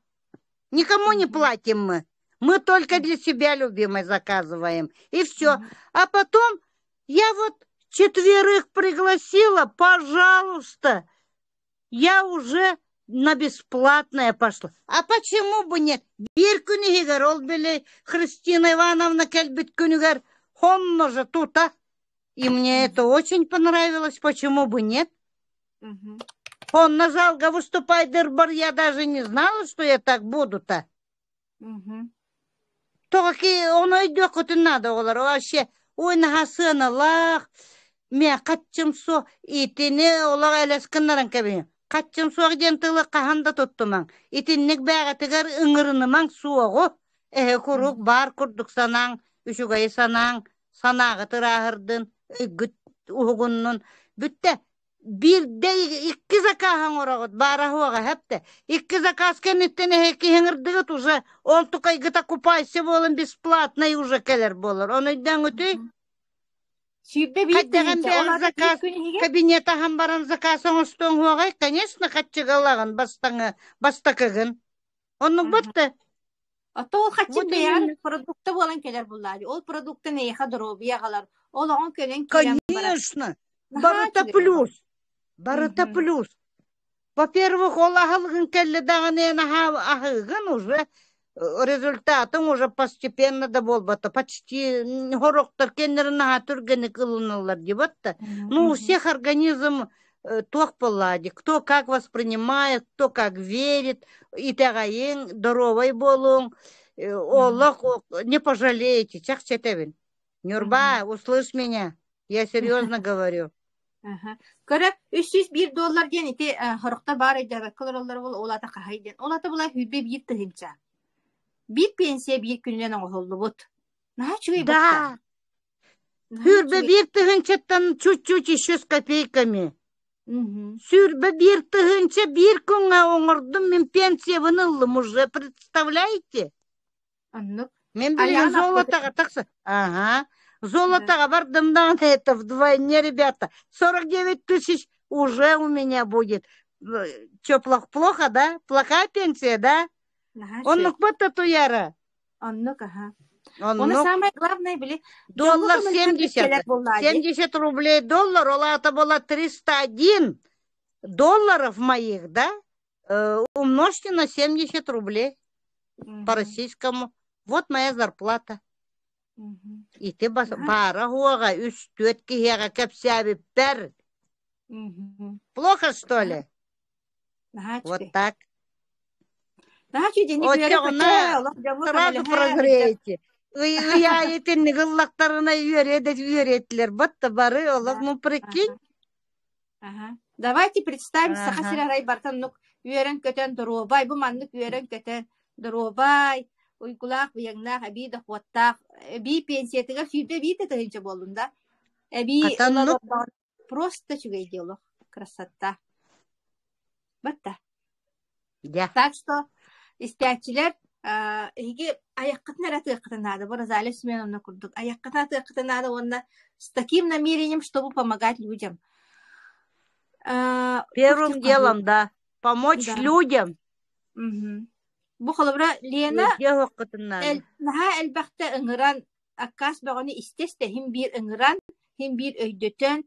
Никому не платим мы. Мы только для себя, любимой, заказываем. И все. А потом я вот четверых пригласила, пожалуйста. Я уже на бесплатное пошла. А почему бы нет? Биир күн иһигэр ол били Христина Ивановна кэлбит күнүгэр хонно же тут, а? И мне это очень понравилось, почему бы нет? Он на залга выступает дырбар, я даже не знала, что я так буду-то. Тоҕо ки ону өйдүөххүтүн наада оҕолор вообще ой наһаа сыаналаах миэ хаччым суох итини олох элэс гыннаран кэбиһиҥ хаччым суох диэн тылы хаһан да туттумаҥ итинник бээҕитигэр ыҥырынымаҥ суоҕу эһэ куруук баар курдук санааҥ үчүгэйи санааҥ санааҕыт ырааһырдын өйгүт уһугуннун бүттэ Биирдэ икки заказ оҥороҕут, баара-суоҕа сөп Икки заказ кэнниттэн эһиги ыҥырдыгыт уже ол тукайгыт окупайся буолан бесплатный уже кэлэр буолар. Ону өйдөөҥүтүй? 21 Хайдаҕын тыһыынча, ол бэйэҕин аата биир заказ күн иһигэр? кабинет аһан баран заказ оҥостуоҥ уоҕай, конечно, хаччыга ылаҕын бастаҥы бастакыгын. Оннук батта. Ото ол хаччы Вот бэйэҕэр именно. продукта буолан кэлэр буллаадьы. Ол продуктан эйиэхэ доруобуйа аҕалар. Ол оҕоҥ көнөн киирэн барар. Конечно. Наһаа Барыта үчүгэй олох. плюс. Барыта плюс. Во-первых, ол аһылыгын кэллэ даҕаны эн аһыыгын уже результатың уже постепенно да буолбата. Почти хорохтор кэннэрин наһаа түргэнник ылыналлар диэбэт да. Ну, у всех организм туох буоллаа дии, кто как воспринимает, кто как верит, итэҕэйиҥ, доруобай буолуҥ, олох не пожалеете, чахчы этэбин. Нюрба, услышь меня, я серьезно говорю. Көрө, 301 доллар диэн ити хорохтор баар өйдөөбөккө олороллор ол ол ата хаһай диэн. Ол ата була сүүрбэ биир тыһыынча. Биир пенсия биир күнүнэн оҥоһуллубут. Наһаа үчүгэй Да, батта. Наһаа сүүрбэ үчүгэй. биир тыһыынчаттан чуть-чуть еще с копейками. Мгм. Сүүрбэ биир тыһыынча биир күҥҥэ оҥордум, мин пенсиябын ыллым уже, представляете? Оннук. Мин билигин Айаҕын аппыт. золотоҕа тахса. Ага. Да. Золотоҕа бардым даҕаны это вдвойне, ребята. 49 тысяч уже у меня будет. Че, плохо, плохо, да? Плохая пенсия, да? Наһаа үчүгэй. Оннук бата туяра. Оннук, аха. Оны Оннук. самое главное, били, дьоҥҥо Доллар көмөлөһөн 70. кэлэр буоллаа дии. 70 рублей доллар, ол это было 301 долларов моих, да? Умножьте на 70 рублей по Мгм. российскому. Вот моя зарплата. Мгм. Ити Наһаа баара уоҕа үс-түөрт киһиэхэ кэпсээбиппэр. Мгм. Плохо, что ли? Наһаа Вот үчүгэй. так. Наһаа үчүгэй дьиҥник үөрэ-көтө, Оччоҕуна олох дьоҥҥо сразу көмөлөһө сылдьар. прогреете. Ый ый аайы итинник ыллахтарына үөрэ да үөрэтилэр. Батта бары Да. олох ну прикинь. Аха. Аха. Давайте представим Саха Ага. сирэ арай барытын оннук үөрэн-көтөн доруобай, бу маннык үөрэн-көтөн доруобай, уйгулаах, быйаҥнаах, эбии дохуоттаах, эбии пенсиятыгар сүүрбэ биир да тыһыынча буоллун да, эбии Хата ыла оннук. олордоҕуна просто үчүгэй дии олох. Красота. Батта. Дьэ. Так что истээччилэр эһиги айаххытын эрэ атыаххытын наада. Бу Розалия Семеновна курдук айаххытын атыаххытын наада уонна с таким намерением, чтобы помогать людям. Первым делом, да, помочь Да. людям. Мгм. Бу холобура Лена Үөрдүөх оххутун наада. наһаа элбэхтэ ыҥыран аккаас бөҕөнү истэ-истэ иһин биир ыҥыран, иһин биир өйдөтөн,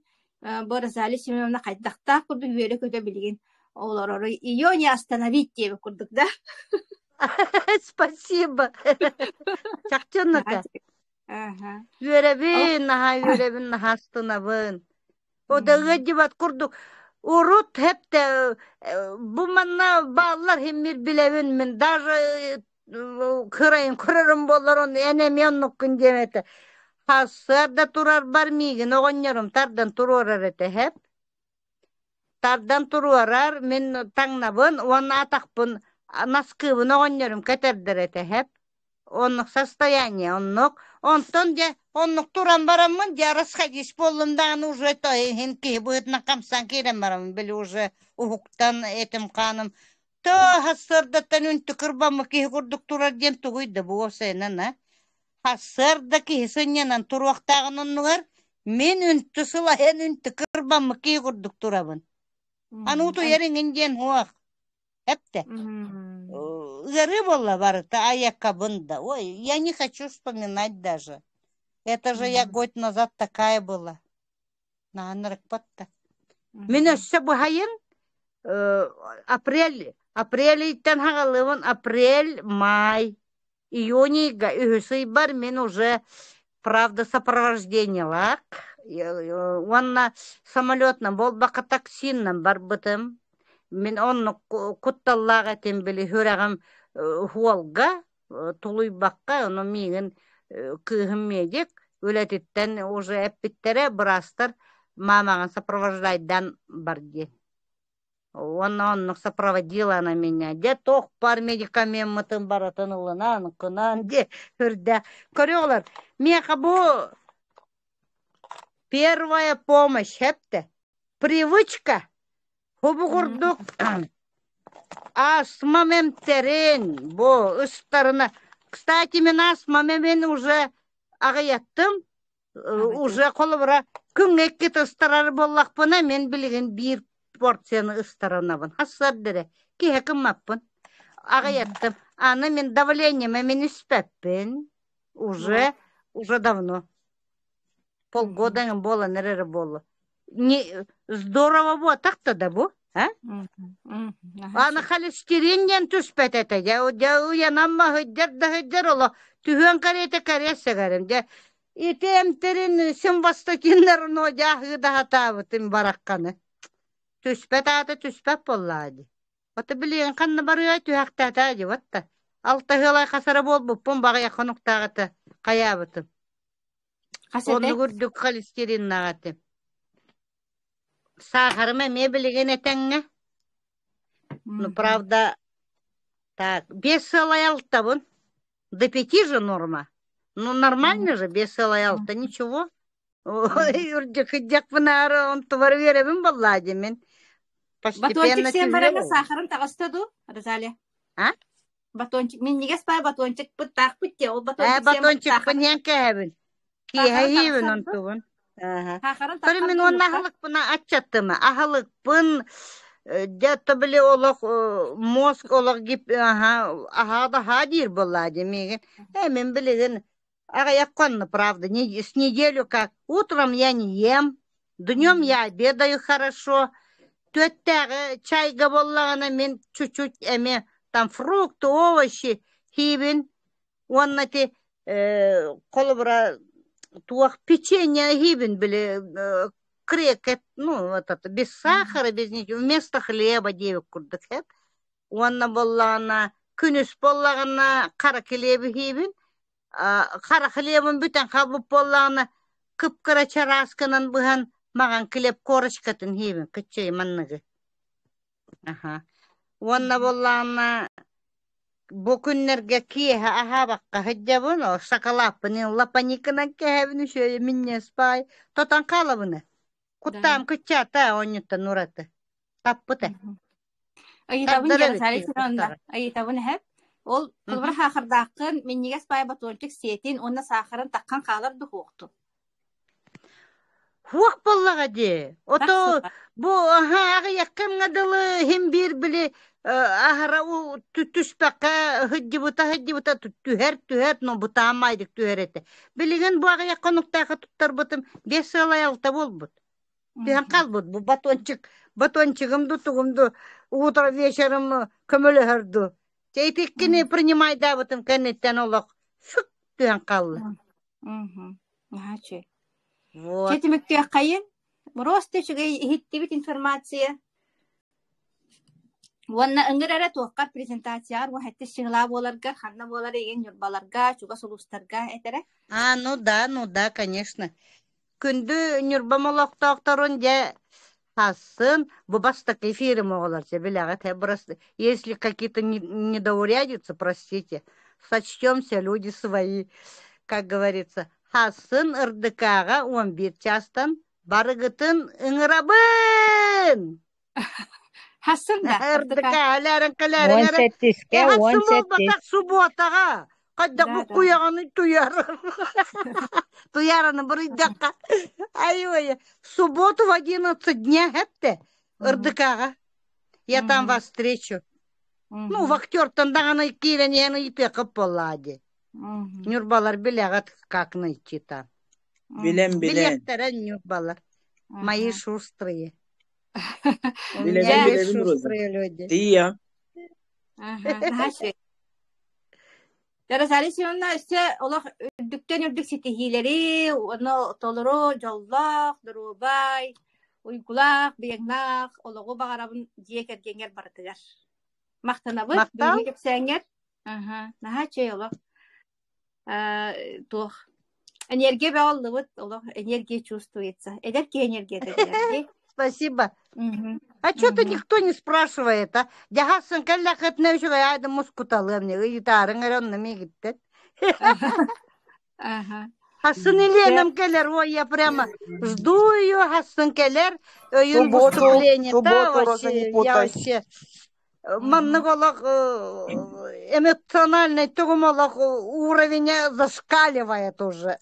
бу Розалия Семеновна хайдахтаах курдук үөрэ-көтө билигин олорору ее не остановить диэбит курдук да. Спасибо. Чахчынныка. Аха. Үөрэбин, наһаа үөрэбин, наһаа астынабын. О да ыалдьыбат курдук. Урут хэптэ бу манна бааллар химмир билэбин мин даже кырайын көрөрүм буоллар ону эн эмиэ оннуккун диэм этэ. Сарсыарда турарбар миигин оҕонньорум тардан туруорар этэ хэп. Тардан туруорар, мин таҥнабын уонна атахпын наскыыбын оҕонньорум кэтэрдэр этэ һэп. Оннук состояние оннук. Онтон дьэ оннук туран бараммын дьэ расходись буоллум даҕаны уже то иһин киһи быһыытынан хамсаан киирэн бараммын били уже уһуктан этим-хааным тоо сарсыардаттан үнтү кырбаммыт киһи курдук турар диэн тугуй да бу уопсайынан а Сарсыарда киһи сынньанан туруохтааҕын оннугар мин үнтү сылайан үнтү кырбаммыт киһи курдук турабын. Аны утуйар иҥин диэн суох. Эптэ. Ыарыы буолла барыта айаккабын да. Ой, я не хочу вспоминать даже. Это же я год назад такая была. Наанырыкпат да. Мин өссө быһайын апрель апрелийтэн хаҕалыыбын апрель, май, июньга үһүс ыйбар мин уже правда сопровождениелаах уонна самолетынан буолбакка таксиннан барбытым. Мин оннук кутталлаах этим били сүрэҕим уолга тулуйбакка ону миигин кыыһым медик үлэтиттэн уже эппиттэрэ быраастар маамаҕын сопровождайдан бар диэн уонна оннук сопроводила она меня дьэ туох баар медикамеммытын барытын ылынан кынан дьэ үрдээх көрүөҕүлэр миэхэ бу первая помощь эптэ привычка Бу курдук астмам эмтэрин бу ыстарына кстати мин астмам эмин уже аҕыйаттым уже холобура күҥҥэ иккитэ ыстарар буоллахпына мин билигин биир порцияны ыстаранабын хассыарда эрэ киһи гыммаппын аҕыйаттым аны мин давлением мин испэппин уже уже давно полгода буолан эрэрэ буолла Не здорово буотах да бу, а? Аны холестерин диэн түспэт этэ. Дьэ, дьэ уйанамма сылдьар да сылдьар оло түһүөн кэриэтэ кэриэс сэгэрим. Дьэ ити эмтэрин симвастатиннарын одьааһыы да сатаабытым барахханы. Түспэт аата түспэт буоллаа дии. Ото билигин ханна барыай түһэхтээтэ дии батта. Алтаһыалай хасара буолбуппун баҕайах хонуктааҕыта хайаабытым. Хас этэ? Оннук үрдүк холестериннаах этим. Саахарым эмиэ билигин этэҥҥэ. Ну, правда, так, без целой алтабын. До пяти же норма. Ну, нормально же, без целой алта, ничего. Ой, үрдүк дьахпынаары онтубар үөрэбин буоллаа дии Батончик Постепенно сиэн түһүө бараҥҥа ол. саахарын таҕыста дуу, Розалия? А? Батончик, минньигэс баа батончикпыт таахпыт дии, ол Ээ, батончик сиэн батончикпын саахар иһэн кээһэбин. саахарын Киэһэһиибин таҕыстар дуу? онтубун. Ааһа. Саахарын Көрү таххар мин дуу уонна нукка? аһылыкпына аччаттыма. Аһылыкпын дьэ то били олох мозг олох гип аһа аһаа да аһаа диир буоллаа дии миигин. Ээ мин билигин аҕыйах хонно правда не с неделю как утром я не ем, днем я обедаю хорошо. Түөттээҕи чайга буоллаҕына мин чуть-чуть эмиэ там фрукты, овощи сиибин Уонна ити холобура туох печенье иһиибин били крекет, ну вот это без сахара, без ничего, вместо хлеба диэбит курдук эт. Уонна буоллаҕына күнүс буоллаҕына хара килиэби иһиибин, хара хлебым бүтэн хаалбыт буоллаҕына кып-кыра чараасканан быһан маҕан килиэп корочкатын иһиибин кыччый манныгы. Аха. Уонна буоллаҕына бу күннэргэ киэһэ аһаабакка сылдьабын, ол шоколадпын лапаникынан кэһэбин үчүгэй минньиэс баай тотон хаалабын Да. Куттаам кыччаата оонньуттан ураты. Таппыта. Ыйытабын Тардар дьэ эбит Розалия киһи Семеновна, куттара. ыйытабын эһэп. Ол холобура Мгм. саахардааххын, минньигэс баай батончик сиэтин уонна саахарын таххан хаалар духуохтун. Суох буоллаҕа дии. Ото Тахсыба. бу аһа аҕыйах кэмҥэ дылы иһин биир били аһара түспэккэ сылдьыбыта сылдьыбыта түһэр түһэр но бытаамайдык түһэр этэ. Билигин бу аҕыйах хонуктаахха туттарбытым 5,6 буолбут. Түһэн хаалбыт бу батончик. Батончигым ду тугум ду утро вечером көмөлөһөр ду. Чэйтиккини принимайдаабытым кэнниттэн олох шык түһэн хаалла. Наһаа үчүгэй. Вот. Чэ түмүктүөххэйин. Просто үчүгэй иһиттибит информация. Уонна ыҥыр эрэ туоххар презентацияҕар уһэттис чыһылаа буоларгар, ханна буолар игин Ньурбаларга, чугас улуустарга этэрэ. А, ну да, конечно. Күндү Ньурбам олохтоохторун дьэ сасын бу бастакы эфирим оҕолор дьэ билэҕит э если какие-то недоурядицы, простите, сочтемся, люди свои, как говорится. Хасын ырдыкааҕа 11 чаастан барыгытын ыҥырабын! Хасын да РДК өлөрөн кэлэрин Уон эрэ сэттискэ, э уон хассын сэттис. буолбатах субуотаҕа хайдах Да, да. буккуйаҕыный туйар туйараны бырыйдахха ай-ой субботу в 11 дня эттэ РДК-ҕа я там вас встречу ну вахтертан даҕаны киирэн иһэн ыйытыаххыт буоллаа дии Ньурбалар билэҕит как найти там Билэн билэн. билиэхтэрэ Ньурбалар мои шустрые У Билэбин меня есть билэбин Роза. шустрые люди. Тиийэ. Аха, наһаа үчүгэй. Розалия Семеновна өссө олох үрдүктэн үрдүк ситиһиилэри, уонна толору дьоллоох, доруобай, уйгулаах, быйаҥнаах олоҕу баҕарабын дьиэ кэргэҥҥэр барытыгар. Махтанабыт Махтал. бүгүҥҥү кэпсээҥҥэр. Аха, наһаа үчүгэй олох. Туох энергия бөҕө ыллыбыт, олох энергия чувствуется. Эдэр киһи энергията билэр Спасибо. А что-то никто не спрашивает, а? Дьаһасын кэллэххитинэ үчүгэй аайда мускуталыам не ыйытаарыҥ эрэ онно миигиттэн. Ага. Хасын Еленам кэлэр, ой, я прямо жду ее, хасын кэлэр, өйүн Субботу, выступление-то субботу, Роза, не вообще, я путай. вообще маннык олох эмоциональный тугум олох уровень зашкаливает уже.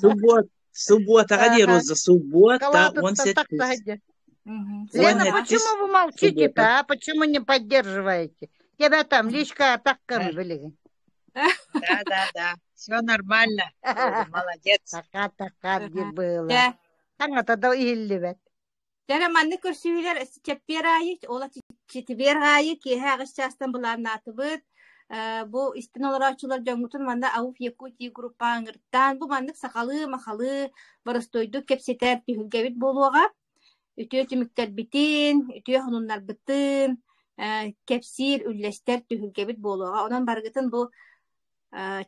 Суббот, субботаҕа дии Ага. Роза, суббота, он Халатыттан сэттис. тахса сылдьар. Уон Лена, сэттис почему вы молчите-то, суббота. а? Почему не поддерживаете? Тебя там личка атаккан билигин. Да, да, да. Все нормально. Роза, молодец. Така-така дии было. Дьэ, Таҥата да иһиллибэт. Дьэ, маннык көрсүһүүлэр чэппиэр аайы, ол четверг аайы киэһэ аҕыс чаастан былааннаатыбыт. Бу истэн олорооччулар дьоҥҥутун манна АУФ Якутии группа ыҥыртаан, бу маннык сахалыы-махалыы боростуойдук кэпсэтэр түһүлгэбит буолуоҕа. Үтүө түмүктэрбитин, үтүө сонуннарбытын кэпсиир, үллэстэр түһүлгэбит буолуоҕа. Онон барыгытын бу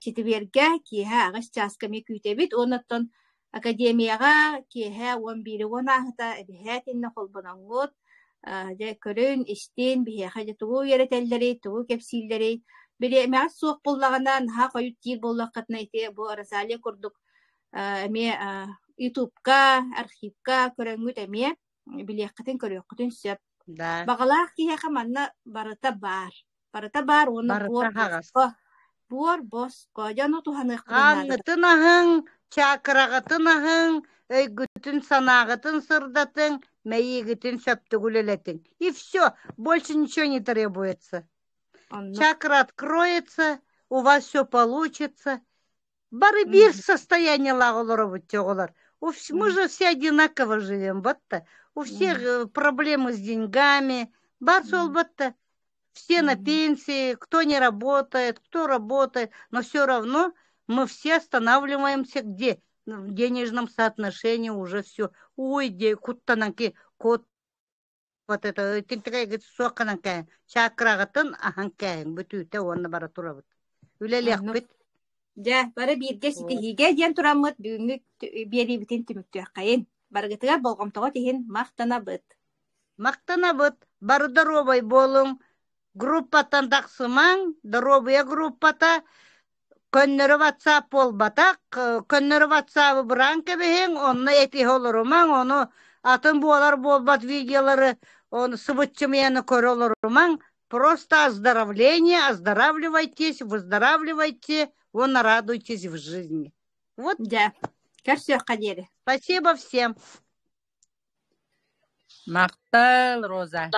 четвергэ киэһэ аҕыс чааска эмиэ күүтэбит уонна оттон академияҕа киэһэ 11:10 ааһыта эбэһээт иннэ холбоноҥҥут дьэ көрүн, истин, биһиэхэ дьэ тугу үөрэтэллэрий, тугу кэпсииллэрий бириэмэҕит суох буоллаҕына наһаа хойут диир буоллаххытына ити бу Розалия курдук эмиэ ютубка, архивка көрөҥҥүт эмиэ билиэххитин, көрүөххүтүн сөп. Да. Баҕалаах киһиэхэ манна барыта баар. Барыта баар уонна Барыта буор аһаҕас. босхо. Буор босхо. Дьону туһаныаххытын наада. Ааҥҥытын аһыҥ, чакраҕытын аһыҥ, өйгүтүн санааҕытын сырдатыҥ, мэйиигитин сөптүк үлэлэтиҥ. И все, больше ничего не требуется. Оннук. Чакра откроется, у вас все получится. Бары биир состояниелаах олоробут оҕолор. Мы же все одинаково живем, вот-то. У всех проблемы с деньгами. Бар вот-то. Все на пенсии, кто не работает, кто работает, но все равно мы все останавливаемся где? В денежном соотношении уже все. Ой, де, куттананки, кот вот это тинтигэйгит суохханан кэһин чакраҕытын аһан кэһин бүтүүтэ уонна бара турабыт үлэлиэхпит Дьэ, бары бииргэ ситиһиигэ диэн тураммыт бүгүҥҥү биэриибитин түмүктүөххэйин. Барыгытыгар болҕомтоҕут иһин махтанабыт. Махтанабыт. Бары доруобай буолуҥ. Группаттан тахсымаҥ. Доруобуйа группата Көннөрү ватсап буолбатах, көннөрү ватсабы быраан кэбиһиҥ, онно этиһэ олорумаҥ, ону атын буолар-буолбат видеолары ону сыбыччымыйаны көрө олорумаҥ. Просто оздоровление, оздоравливайтесь, выздоравливайте, уонна радуйтесь в жизни. Вот. Дьэ, көрсүөххэ диэри. Спасибо всем. Махтал, Роза.